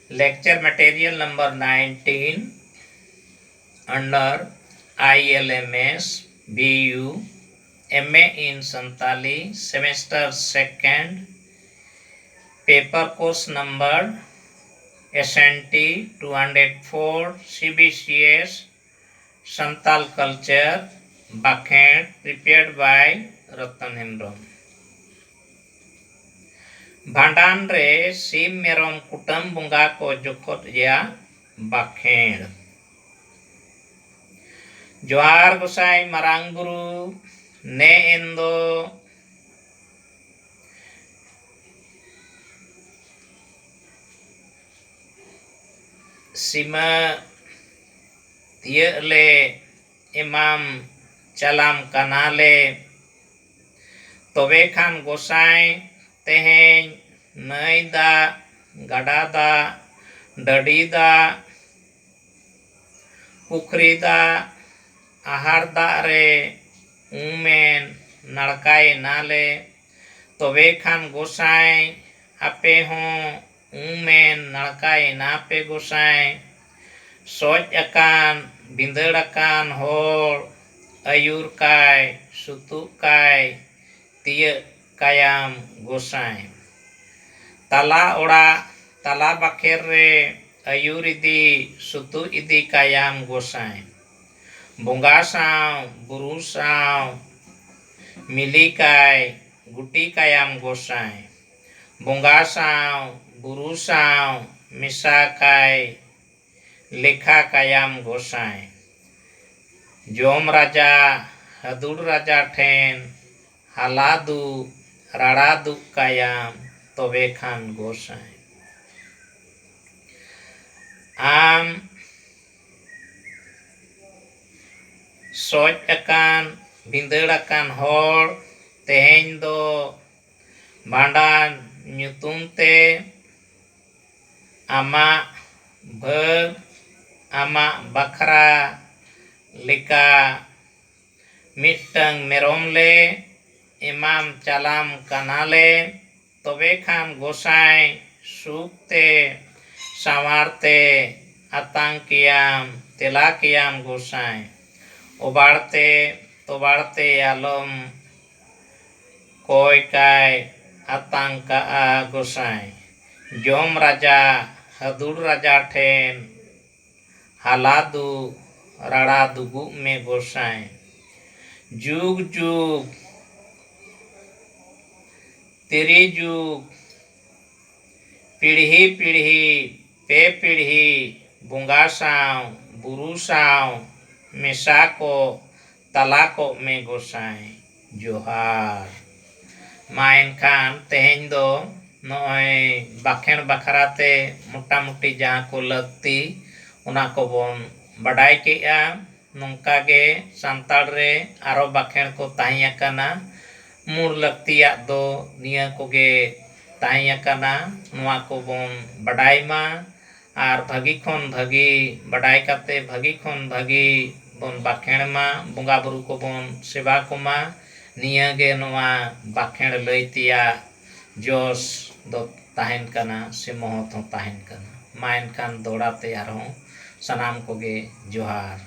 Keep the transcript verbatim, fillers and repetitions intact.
Lecture material number nineteen under I L M S B U M A in Santali, semester second, paper course number S N T two hundred four, C B C S, Santal Culture, ᱵᱟᱠᱷᱮᱬ, prepared by Ratan Hembrom. ᱵᱷᱟᱸᱰᱟᱱ ᱨᱮ ᱥᱤᱢ ᱢᱮᱨᱚᱢ ᱠᱩᱴᱟᱹᱢ ᱵᱚᱸᱜᱟ ᱠᱚ ᱡᱚᱠᱷᱚᱛ ᱭᱟ ᱵᱟᱠᱷᱮᱬ᱾ ᱡᱚᱦᱟᱨ ᱜᱚᱸᱥᱟᱭ ᱢᱟᱨᱟᱝ ᱵᱩᱨᱩ, ᱱᱮ ᱮᱱ ᱫᱚ ᱥᱤᱢᱟᱹ ᱛᱤᱭᱟᱹᱜ ᱞᱮ ᱮᱢᱟᱢ ᱪᱟᱞᱟᱢ ᱠᱟᱱᱟᱞᱮ᱾ ᱛᱚᱵᱮ ᱠᱷᱟᱱ ᱜᱚᱸᱥᱟᱭ, ᱛᱮᱦᱮᱧ ᱱᱟᱹᱭ ᱫᱟᱜ, ᱜᱟᱰᱟ ᱫᱟᱜ, ᱰᱟᱹᱰᱤ ᱫᱟᱜ, ᱯᱩᱠᱷᱨᱤ ᱫᱟᱜ, ᱟᱦᱟᱨ ᱫᱟᱜ ᱨᱮ ᱩᱢᱮᱱ ᱱᱟᱲᱠᱟᱭᱮᱱᱟᱞᱮ᱾ ᱛᱚᱵᱮ ᱠᱷᱟᱱ ᱜᱚᱸᱥᱟᱭ, ᱟᱯᱮ ᱦᱚᱸ ᱩᱢᱮᱱ ᱱᱟᱲᱠᱟᱭᱮᱱᱟ ᱯᱮ ᱜᱚᱸᱥᱟᱭ᱾ ᱥᱚᱡ ᱟᱠᱟᱱ ᱵᱷᱤᱸᱫᱟᱹᱲ ᱟᱠᱟᱱ ᱦᱚᱲ, ᱟᱹᱭᱩᱨ ᱠᱟᱭ, ᱥᱩᱛᱩᱜ ᱠᱟᱭ, ᱛᱤᱭᱟᱹᱜ ᱠᱟᱭᱟᱢ ᱜᱚᱸᱥᱟᱭ᱾ ᱛᱟᱞᱟ ᱚᱲᱟᱜ ᱛᱟᱞᱟ ᱵᱟᱠᱷᱮᱨ ᱨᱮ ᱟᱹᱭᱩᱨ ᱤᱫᱤ ᱥᱩᱛᱩᱜ ᱤᱫᱤ ᱠᱟᱭᱟᱢ ᱜᱚᱸᱥᱟᱭ᱾ ᱵᱚᱸᱜᱟ ᱥᱟᱶ ᱵᱩᱨᱩ ᱥᱟᱶ ᱢᱤᱞᱤ ᱠᱟᱭ ᱜᱩᱴᱤ ᱠᱟᱭᱟᱢ ᱜᱚᱸᱥᱟᱭ᱾ ᱵᱚᱸᱜᱟ ᱥᱟᱶ ᱵᱩᱨᱩ ᱥᱟᱶ ᱢᱮᱥᱟ ᱠᱟᱭ ᱞᱮᱠᱷᱟ ᱠᱟᱭᱟᱢ ᱜᱚᱸᱥᱟᱭ᱾ ᱡᱚᱢ ᱨᱟᱡᱟ ᱦᱟᱹᱫᱩᱲ ᱨᱟᱡᱟ ᱴᱷᱮᱱ ᱦᱟᱞᱟ ᱫᱩᱜ ᱨᱟᱲᱟ ᱫᱩᱜ ᱠᱟᱭᱟᱢ ᱛᱚᱵᱮ ᱠᱷᱟᱱ ᱜᱚᱸᱥᱟᱭ᱾ ᱟᱢ ᱥᱚᱡ ᱟᱠᱟᱱ ᱵᱷᱤᱸᱫᱟᱹᱲ ᱟᱠᱟᱱ ᱦᱚᱲ, ᱛᱮᱦᱮᱧ ᱫᱚ ᱵᱷᱟᱸᱰᱟᱱ ᱧᱩᱛᱩᱢ ᱛᱮ ᱟᱢᱟᱜ ᱵᱷᱟᱹᱜᱽ, ᱟᱢᱟᱜ ᱵᱟᱠᱷᱨᱟ ᱞᱮᱠᱟ ᱢᱤᱫᱴᱟᱝ ᱢᱮᱨᱚᱢ ᱞᱮ ᱮᱢᱟᱢ ᱪᱟᱞᱟᱢ ᱠᱟᱱᱟᱞᱮ᱾ ᱛᱚᱵᱮ ᱠᱷᱟᱱ ᱜᱚᱸᱥᱟᱭ ᱥᱩᱠ ᱛᱮ ᱥᱟᱶᱟᱨ ᱛᱮ ᱟᱛᱟᱝ ᱠᱮᱭᱟᱢ, ᱛᱮᱞᱟ ᱠᱮᱭᱟᱢ ᱜᱚᱸᱥᱟᱭ᱾ ᱚᱵᱟᱲ ᱛᱮ ᱛᱚᱵᱟᱲ ᱛᱮ ᱟᱞᱚᱢ ᱠᱚᱭ ᱠᱟᱭ ᱟᱛᱟᱝ ᱠᱟᱜᱼᱟ ᱜᱚᱸᱥᱟᱭ᱾ ᱡᱚᱢ ᱨᱟᱡᱟ ᱦᱟᱹᱫᱩᱲ ᱨᱟᱡᱟ ᱴᱷᱮᱱ ᱦᱟᱞᱟ ᱫᱩᱜ ᱨᱟᱲᱟ ᱫᱩᱜᱩᱜ ᱢᱮ ᱜᱚᱸᱥᱟᱭ᱾ ᱡᱩᱜᱽ ᱡᱩᱜᱽ ᱛᱤᱨᱤ ᱡᱩᱜᱽ ᱯᱤᱲᱦᱤ ᱯᱤᱲᱦᱤ ᱯᱮ ᱯᱤᱲᱦᱤ ᱵᱚᱸᱜᱟ ᱥᱟᱶ ᱵᱩᱨᱩ ᱥᱟᱶ ᱢᱮᱥᱟ ᱠᱚᱜ ᱛᱟᱞᱟ ᱠᱚᱜ ᱢᱮ ᱜᱚᱸᱥᱟᱭ᱾ ᱡᱚᱦᱟᱨ᱾ ᱢᱟ ᱮᱱᱠᱷᱟᱱ ᱛᱮᱦᱮᱧ ᱫᱚ ᱱᱚᱜᱼᱚᱭ ᱵᱟᱠᱷᱮᱬ ᱵᱟᱠᱷᱨᱟ ᱛᱮ ᱢᱚᱴᱟᱢᱩᱴᱤ ᱡᱟᱦᱟᱸ ᱠᱚ ᱞᱟᱹᱠᱛᱤ, ᱚᱱᱟ ᱠᱚᱵᱚᱱ ᱵᱟᱰᱟᱭ ᱠᱮᱜᱼᱟ᱾ ᱱᱚᱝᱠᱟ ᱜᱮ ᱥᱟᱱᱛᱟᱲ ᱨᱮ ᱟᱨᱚ ᱵᱟᱠᱷᱮᱬ ᱠᱚ ᱛᱟᱦᱮᱸ ᱟᱠᱟᱱᱟ᱾ ᱢᱩᱲ ᱞᱟᱹᱠᱛᱤᱭᱟᱜ ᱫᱚ ᱱᱤᱭᱟᱹ ᱠᱚᱜᱮ ᱛᱟᱦᱮᱸ ᱟᱠᱟᱱᱟ᱾ ᱱᱚᱣᱟ ᱠᱚᱵᱚᱱ ᱵᱟᱰᱟᱭ ᱢᱟ᱾ ᱟᱨ ᱵᱷᱟᱹᱜᱤ ᱠᱷᱚᱱ ᱵᱷᱟᱹᱜᱤ ᱵᱟᱰᱟᱭ ᱠᱟᱛᱮ ᱵᱷᱟᱹᱜᱤ ᱠᱷᱚᱱ ᱵᱷᱟᱹᱜᱤ ᱵᱚᱱ ᱵᱟᱠᱷᱮᱬ ᱢᱟ, ᱵᱚᱸᱜᱟ ᱵᱩᱨᱩ ᱠᱚᱵᱚᱱ ᱥᱮᱵᱟ ᱠᱚᱢᱟ᱾ ᱱᱤᱭᱟᱹ ᱜᱮ ᱱᱚᱣᱟ ᱵᱟᱠᱷᱮᱬ ᱞᱟᱹᱭ ᱛᱮᱭᱟᱜ ᱡᱚᱥ ᱫᱚ ᱛᱟᱦᱮᱱ ᱠᱟᱱᱟ ᱥᱮ ᱢᱚᱦᱚᱛ ᱦᱚᱸ ᱛᱟᱦᱮᱱ ᱠᱟᱱᱟ᱾ ᱢᱟ ᱮᱱᱠᱷᱟᱱ ᱫᱚᱦᱲᱟ ᱛᱮ ᱟᱨᱦᱚᱸ ᱥᱟᱱᱟᱢ ᱠᱚᱜᱮ ᱡᱚᱦᱟᱨ᱾